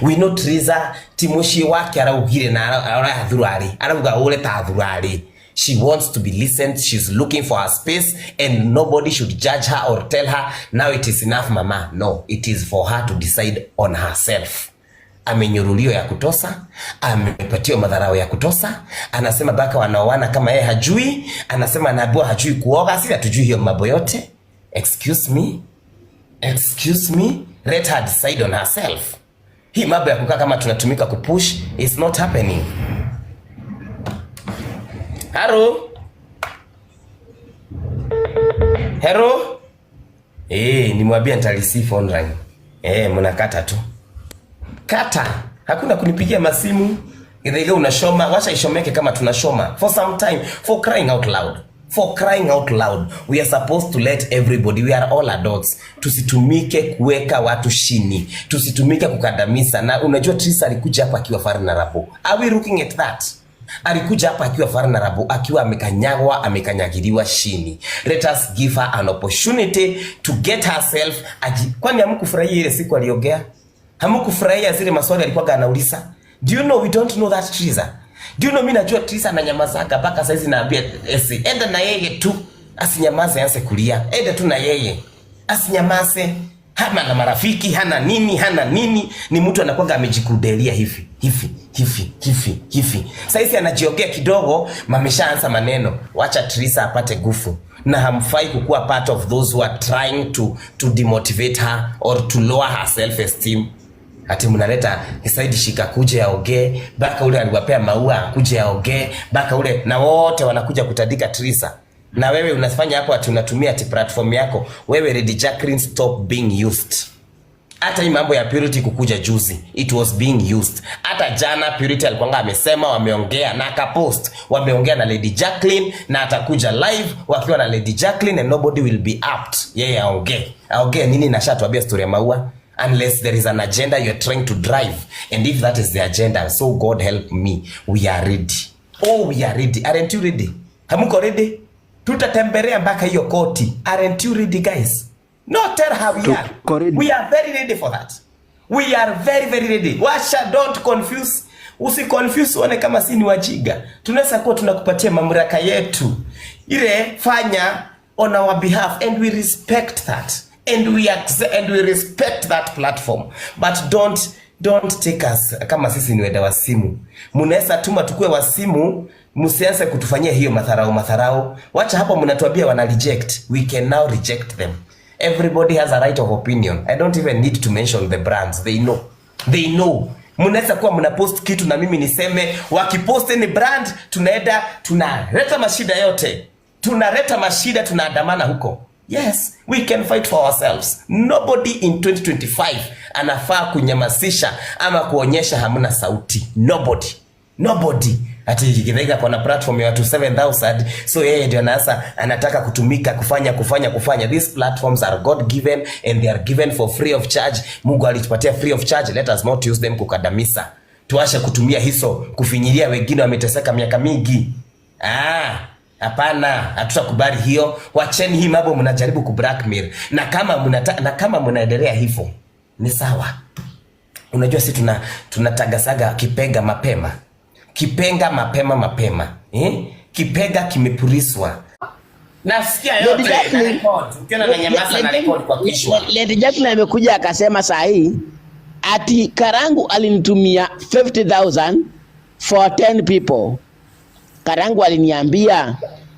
We know Trisa ti muciĩ wake araugire na ara thurari. Arauga ure ta thurari. She wants to be listened. She's looking for her space and nobody should judge her or tell her now it is enough mama. No, it is for her to decide on herself. Amenyuruliwa ya kutosa, amepatiwa madharau ya kutosa, anasema baka wanaoana kama yeye hajui, anasema anaambiwa hajui kuoga, sisi hatujui hiyo mambo yote. Excuse me, excuse me, let her decide on herself. Hii mambo ya kukaa kama tunatumika kupush is not happening. Hello? Hello? Nimwambia nita receive online. Mnakata tu. Kata. Hakuna kunipigia masimu. Githaiga unashoma, wacha ishomeke kama tunashoma. For some time, for crying out loud. For crying out loud. We are supposed to let everybody, we are all adults. Tusitumike kuweka watu chini. Tusitumike kukandamiza. Na unajua Trisa alikuja hapa akiwa vulnerable. Are we looking at that? Alikuja hapa akiwa vulnerable, akiwa amekanyagwa, amekanyagiliwa chini. Let us give her an opportunity to get herself. Kwani hamkufurahia ile siku aliongea? Hamkufurahia zile maswali alikuwa anauliza? Do you know we don't know that Trisa? Do you know mimi najua Trisa ananyamazaga mpaka saizi naambia esi, enda na yeye tu. Asinyamaze aanze kulia. Enda tu na yeye. Asinyamaze. Hana na marafiki, hana nini, hana nini. Ni mtu anakuwa amejikudelia hivi, hivi, hivi, hivi, hivi. Saizi anajiongea kidogo, mameshaanza maneno. Wacha Trisa apate gufu. Na hamfai kukuwa part of those who are trying to demotivate her or to lower her self esteem. Ati mnaleta Saidi Shika kuje aongee, baka ule aliwapea maua akuje aongee, baka ule na wote wanakuja kutandika Trisa. Na wewe unafanya hapo ati unatumia ati platform yako. Wewe Lady Jacqueline, stop being used. Hata hii mambo ya Purity kukuja juzi, it was being used. Hata jana Purity alikuwa amesema wameongea na akapost, wameongea na Lady Jacqueline na atakuja live wakiwa na Lady Jacqueline and nobody will be apt. Yeye aongee. Aongee nini na shatuambia story ya maua? Unless there is an agenda you're trying to drive, and if that is the agenda, so God help me, we are ready. Oh, we are ready. Aren't you ready? Hamuko ready? Tutatembelea mpaka hiyo koti. Aren't you ready guys? No, tell her we are. Tuko ready. We are very ready for that. We are very very ready. Washa, don't confuse. Usiconfuse uone kama si ni wajiga. Tunaweza kuwa tunakupatia mamlaka yetu. Ile fanya on our behalf and we respect that. And we accept, and we respect that platform. But don't take us kama sisi ni wenda wasimu. Mnaweza tuma tukue wasimu, msianze kutufanyia hiyo madharau madharau. Wacha hapo mnatuambia wana reject. We can now reject them. Everybody has a right of opinion. I don't even need to mention the brands. They know. They know. Mnaweza kuwa mna post kitu na mimi niseme wakipost ni brand, tunaenda tunaleta mashida yote. Tunaleta mashida, tunaandamana huko. Yes, we can fight for ourselves. Nobody in 2025 anafaa kunyamasisha ama kuonyesha hamna sauti. Nobody. Nobody. Ati Githaiga kona platform ya watu 7000, so yeye ndio anaanza anataka kutumika kufanya kufanya kufanya. These platforms are God given and they are given for free of charge. Mungu alitupatia free of charge, let us not use them kukandamiza. Tuache kutumia hizo kufinyilia wengine wameteseka miaka mingi. Ah, hapana, hatutakubali hiyo. Wacheni hii mambo mnajaribu ku blackmail. Na kama mnaendelea hivyo ni sawa. Unajua si tunatagasaga kipenga mapema. Kipenga mapema mapema. Eh? Kipenga kimepuriswa. Nasikia Lady yote na Jacqueline, record. Ukiona na nyamaza na record kwa kichwa. Lady Jacqueline amekuja akasema saa hii ati Karangu alinitumia 50,000 for 10 people. Karangu aliniambia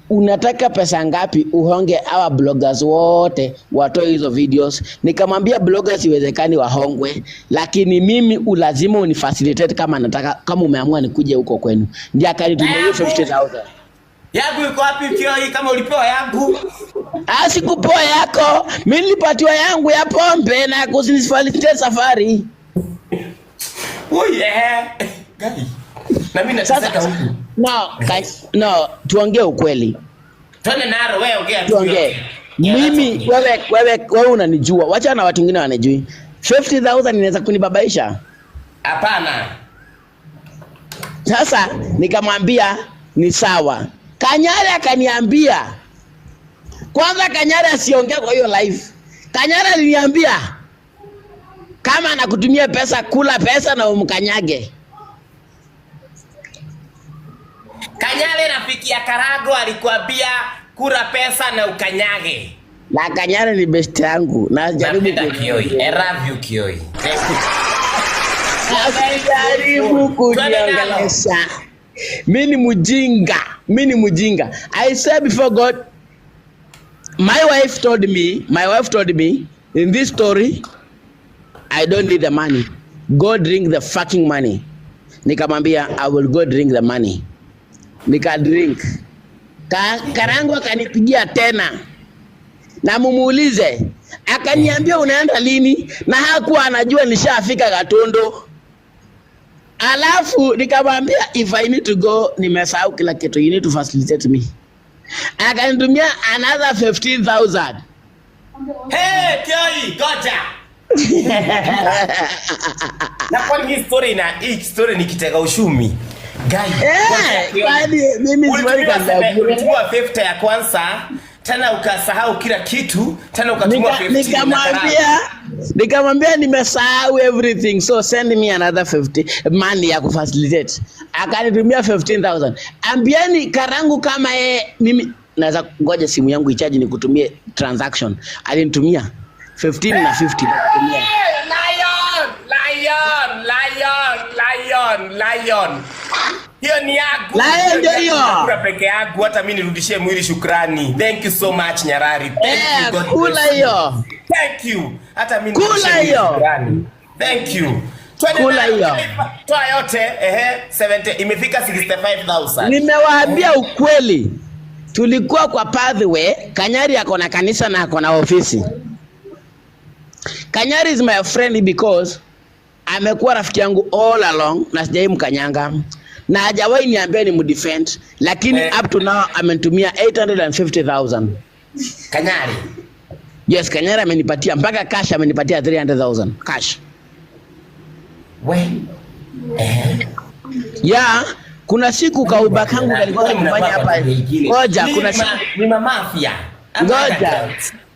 unataka pesa ngapi uhonge hawa bloggers wote watoe hizo videos. Nikamwambia bloggers iwezekani wahongwe, lakini mimi ulazima unifacilitate kama nataka, kama umeamua nikuje huko kwenu. Ndiye akanitumia hiyo 50,000. Yangu iko wapi Kioi kama ulipewa yangu? Ah, sikupewa yako. Mimi nilipatiwa yangu ya pombe na kuzinifacilitate safari. Ui, eh. Gai. Na mimi nateseka Sasa huku. no, guys, no, tuongee ukweli. Twende naro wewe ongea tu. Tuongee. Yeah, that's Mimi okay. wewe unanijua. Wacha na watu wengine wanijui. 50,000 inaweza kunibabaisha. Hapana. Sasa nikamwambia ni sawa. Kanyari akaniambia kwanza, Kanyari asiongee kwa hiyo live. Kanyari aliniambia kama anakutumia pesa, kula pesa na umkanyage. Kanyale rafiki ya Karago alikuambia kura pesa na ukanyage. Na Kanyari ni best yangu, na jaribu Napenda Kioi. I love you Kioi. Thank you. Asijaribu kuniongelesha. Mi ni mjinga, mi ni mjinga. I said before God, my wife told me in this story, I don't need the money. Go drink the fucking money. Nikamwambia I will go drink the money. Nika drink. Karangu akanipigia tena na mumuulize, akaniambia unaenda lini, na hakuwa anajua nishafika Gatundu. Alafu nikamwambia if I need to go, nimesahau kila kitu, you need to facilitate me. Akanitumia another 15,000. Hey, Kioi, goja. Na kwani hii story na hii story ni kitega uchumi. Guy, Eh, ngoja, kwani mimi siwezi Ulitumiwa kabla bure. ulitumiwa 50 ya kwanza, tena ukasahau kila kitu, tena ukatumiwa 50 na Nikamwambia nimesahau everything, so send me another 50 money ya kufacilitate. Akanitumia 15,000. Ambieni Karangu kama yeye mimi naweza ngoja simu yangu ichaji nikutumie transaction. Alinitumia 15 na 50 nikutumia. Hey, lion, lion, lion, lion, lion. Hiyo ni yangu. Lion ndio hiyo. Nakula peke yangu hata mimi nirudishie mwili shukrani. Thank you so much Nyarari. Thank you. Eh, God kula bless you. hiyo. Thank you. Hata mimi Kula nirudishie mwili hiyo. shukrani. Thank you. Twende Kula nayo. hiyo. Toa yote, ehe, 70 imefika 65,000. Nimewaambia ukweli. Tulikuwa kwa pathway, Kanyari ako na kanisa na ako na ofisi. Kanyari is my friend because amekuwa rafiki yangu all along na sijai mkanyanga na hajawahi niambia ni mdefend, lakini Eh. up to now amenitumia 850,000. Kanyari. Yes, Kanyari amenipatia mpaka cash, amenipatia 300,000 cash. We. Eh. Yeah, kuna siku kauba kangu kalikuwa kakifanya hapa. Ngoja, kuna siku ni mamafia. Ngoja.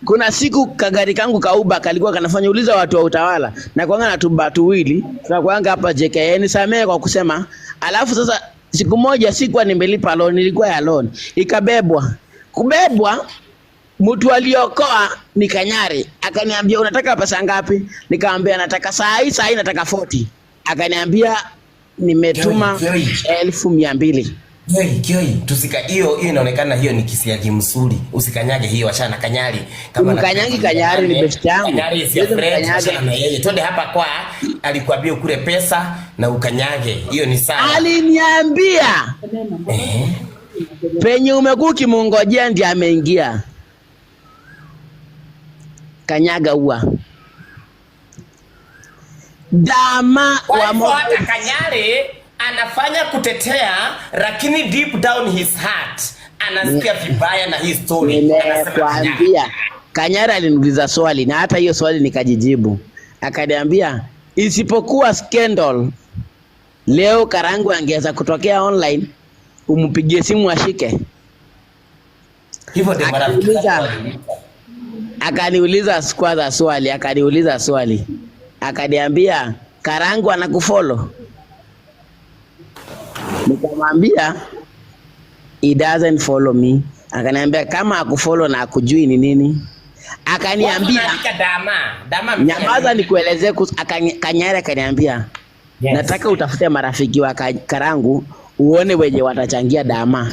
Kuna siku kagari kangu kauba kalikuwa kanafanya, uliza watu wa utawala na kuanga na tuba tuwili tunakuanga hapa JKN, samehe kwa kusema. Alafu sasa siku moja sikuwa nimelipa loan, ilikuwa ya loan, ikabebwa. Kubebwa, mtu aliokoa ni Kanyari, akaniambia unataka pesa ngapi? Nikamwambia nataka saa hii, saa hii nataka 40. Akaniambia nimetuma Kioi, kioi. 200,000. Kioi, kioi, tusika hiyo hiyo inaonekana hiyo ni kisiagi msuri. Usikanyage hiyo, achana na Kanyari. Kama Mkanyagi Kanyari ni best yangu. Kanyari is your Siwezi friend, mkanyage. achana na yeye. Twende hapa kwa alikwambia ukule pesa na ukanyage. Hiyo ni sawa. Aliniambia Eh. penye umekuwa ukimungojea ndiye ameingia. Kanyaga ua. Dama Kwa wa hivyo hata Kanyari anafanya kutetea, lakini deep down his heart anasikia vibaya na hii story. Anasema Kanyari. Nimekwambia Kanyari aliniuliza swali na hata hiyo swali nikajijibu. Akaniambia isipokuwa scandal leo Karangu angeweza kutokea online umpigie simu ashike. Hivyo ndio marafiki zake waliita. Akaniuliza kwanza swali, akaniuliza swali. Akaniambia Karangu anakufollow. Nikamwambia he doesn't follow me. Akaniambia kama akufollow na akujui ni nini. Akaniambia Watu wanaandika dama. Dama amefanya nyamaza nini? nikuelezee kuhusu Kanyari akaniambia Yes. nataka utafute marafiki wa Karangu uone wenye watachangia dama.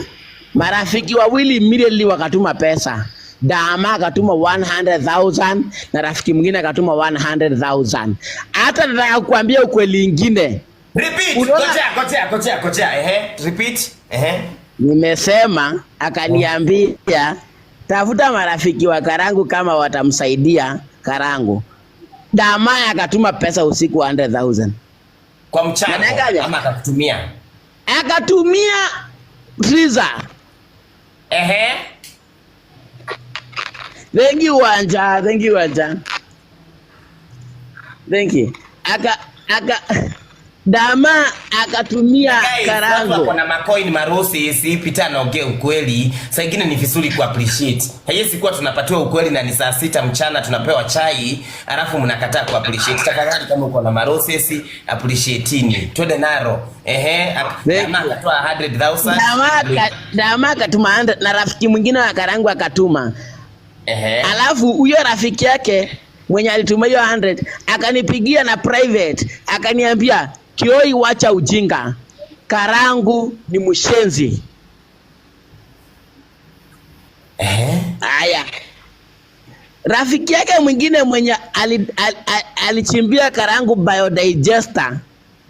Marafiki wawili immediately wakatuma pesa. Dama akatuma 100,000 na rafiki mwingine akatuma 100,000. Hata nataka kuambia ukweli ingine. Repeat. Unaona? Gojea, gojea, gojea, gojea. Ehe, repeat. Ehe. Nimesema akaniambia tafuta marafiki wa Karangu kama watamsaidia Karangu. Damaya akatuma pesa usiku 100,000. Kwa mchango Nadanganya? ama akakutumia? Akatumia Triza. Ehe. Thank you Wanja, thank you Wanja. Thank you. Aka aka Dama akatumia Guys, watu wako Karangu. na macoin marusi si pita naongea ukweli. Saa ingine ni vizuri ku appreciate. Haiwezi kuwa tunapatiwa ukweli na ni saa 6 mchana tunapewa chai, alafu mnakataa ku appreciate. Tafadhali kama uko na marusi appreciateini. Twende naro. Ehe, Thank Dama you. akatoa 100,000. Dama akatuma 100 na rafiki mwingine wa Karangu akatuma. Ehe. Alafu huyo rafiki yake mwenye alituma hiyo 100 akanipigia na private akaniambia, Kioi, wacha ujinga, Karangu ni mshenzi. Ehe. Haya, rafiki yake mwingine mwenye alichimbia Karangu biodigester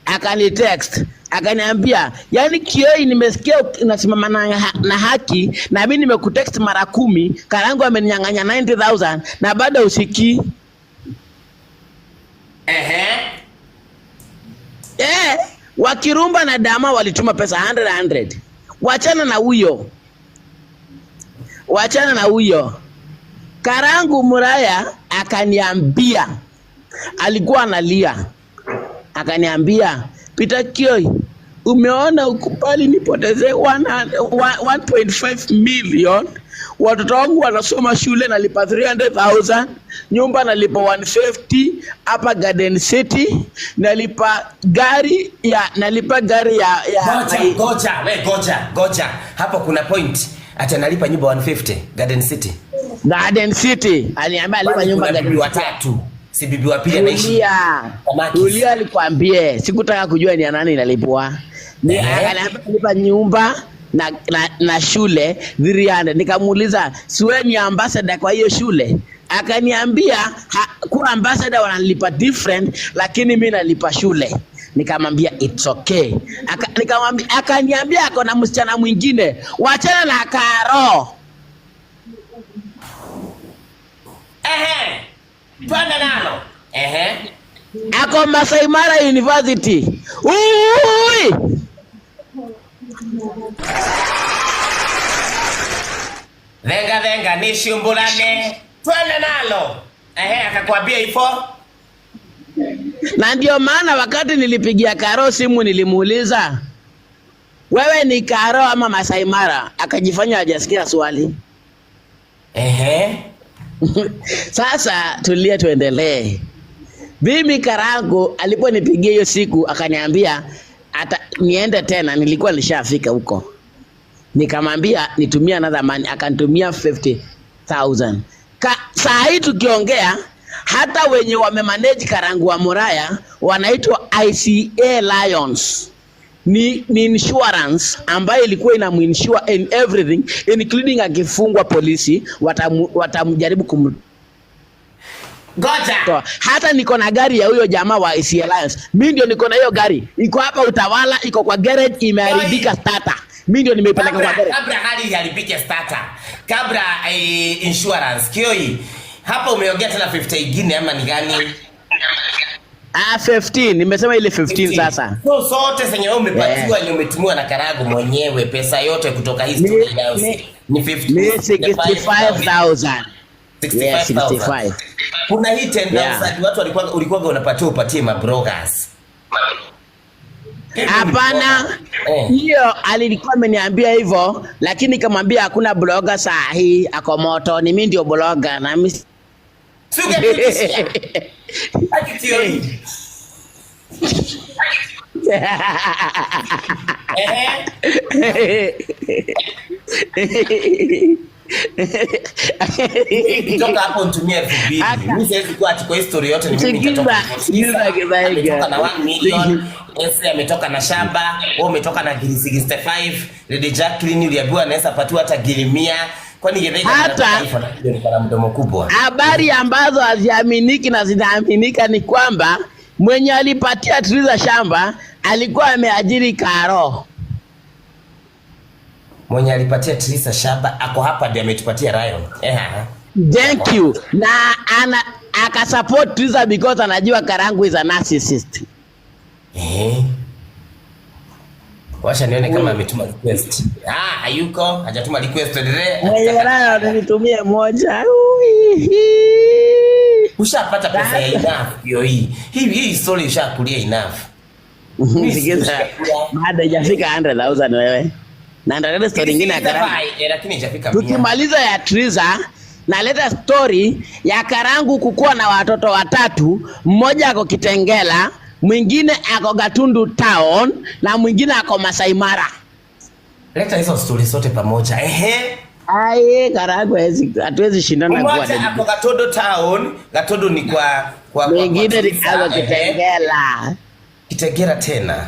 akanitext akaniambia, yani Kioi, nimesikia unasimama na haki na mimi nimekutext mara 10, Karangu ameninyang'anya 90,000 na bado usikii. Ehe. Wakirumba na Dama walituma pesa 100 100. Wachana na huyo. Wachana na huyo. Karangu Muraya akaniambia, alikuwa analia. Akaniambia, Peter Kioi, umeona ukubali nipoteze 1.5 million. Watoto wangu wanasoma shule nalipa 300,000, nyumba nalipa 150 hapa Garden City, nalipa gari ya Goja, we goja. Hapo kuna point. Ati nalipa nyumba 150 Garden City. Garden City. Aliniambia alipa Kwani nyumba kuna Garden bibi City. watatu. Si bibi wa pili anaishi. Tulia. Samaki. Tulia, alikwambie. Sikutaka kujua ni ya nani inalipwa. Ni akaniambia nalipa nyumba na shule 300. Nikamuuliza, si wewe ni ambassador kwa hiyo shule? Akaniambia kuwa ambassador wanalipa different, lakini mimi nalipa shule. Nikamwambia it's okay. Nikamwambia, akaniambia ako na msichana mwingine, wachana na Karo. Ehe. Twende nalo. Ehe. Ako Masai Mara University. Ui! Venga venga nishumbulane. Twende nalo. Ehe, akakwambia hivyo. Na ndio maana wakati nilipigia Karo simu nilimuuliza, wewe ni Karo ama Masai Mara? Akajifanya hajasikia swali. Ehe. Sasa tulia tuendelee. Mimi Karangu aliponipigia hiyo siku akaniambia ata niende tena, nilikuwa nishafika huko. Nikamwambia nitumie another money, akanitumia 50,000. Saa hii tukiongea hata wenye wamemanage Karangu wa Muraya wanaitwa ICA Lions. Ni insurance ambayo ilikuwa inamuinsure in everything including akifungwa polisi watamjaribu kumtoa. Goja. Hata niko na gari ya huyo jamaa wa ICA Lions. Mimi ndio niko na hiyo gari. Iko hapa Utawala, iko kwa garage, imeharibika starter. Mimi ndio nimeipeleka kwa garage. Kabla hali iharibike starter. Kabla insurance. Kioi. Hapa umeongea tena 50 ingine ama ni gani? 15, nimesema ile 15 sasa. So sote zenye wewe umepatiwa ni umetumiwa na Karangu mwenyewe, pesa yote kutoka hii story ya ni 50. Ni 65,000. Yeah, 65,000. 65. Kuna hii 10,000 watu ulikuwa unapatiwa upatie mabrokers. Hapana. Hiyo alikuwa ameniambia hivyo, lakini nikamwambia hakuna blogger saa hii, ako moto, ni mimi ndio blogger na mimi. Kutoka hapo nitumie 2000. Mimi siwezi kuwa ati kwa history yote ni mimi nitatoka. Ametoka na 1 million, Ese ametoka na shamba, wewe umetoka na gili 65, Lady Jacqueline uliambiwa anaweza patiwa hata gili 100. Kwani Githaiga hata na mdomo kubwa. Habari ambazo haziaminiki na zinaaminika ni kwamba mwenye alipatia Triza shamba alikuwa ameajiri Karo. Mwenye alipatia Trisa shamba ako hapa ndiye ametupatia Ryan. Eh. Thank you. Na ana akasupport Trisa because anajua Karangu is a narcissist. Eh. Wacha nione kama ametuma request. Ah, hayuko, hajatuma request, endelee. Mwenye Ryan nitumie moja. Ui. Ushapata pesa ya enough hiyo hii. Hii story ushakulia enough. Mimi Sikiza. sikushakula. Bado haijafika 100,000 wewe. Na ndaleta story nyingine ya Karangu. Eh, lakini haijafika 100. Tukimaliza ya Triza naleta story ya Karangu kukuwa na watoto watatu, mmoja ako Kitengela, mwingine ako Gatundu Town na mwingine ako Masai Mara. Leta hizo story zote pamoja. Ehe. Aye, Karangu hatuwezi shindana kuwa Mmoja ako Gatodo Town, Gatodo ni kwa mwingine ni Trisa, ako ehe. Kitengela. Kitengela tena.